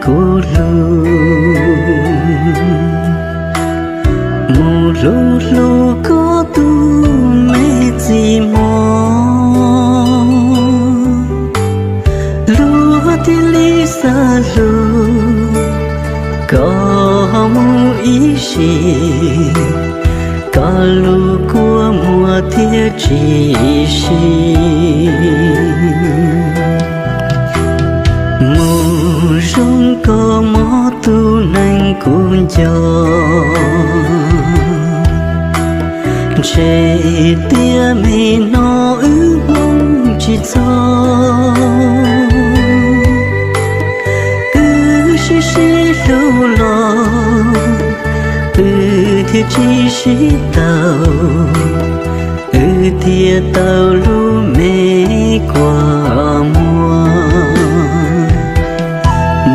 kuv hlub, mus hlub hlub koj tus me txiv mog, luag thiaj li xav hlub koj mus ib sim, koj lub kua muag thiaj tsis sib. Mus zoo koj mob tus neeg kuv nco, ntshe tias me no wb hmoob tsis txog, wb sib sib hlub los wb thiaj tsis sib tau, wb thiaj tau lub me kua muag.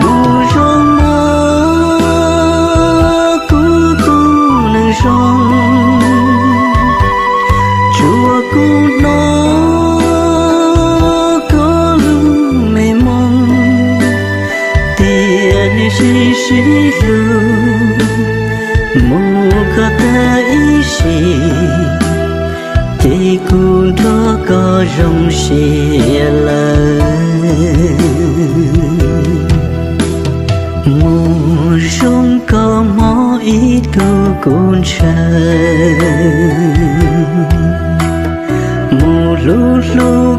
Mus zoo mog kuv tus neeg zoo, tsuav kuv hnov koj lub me moog, tias nej sib sib hlub mus koj tag ib sim, ces kuv nrog koj zoo siab lawm. Mus zoo koj mob ib tug kuv ntshaw, mus hlub hlub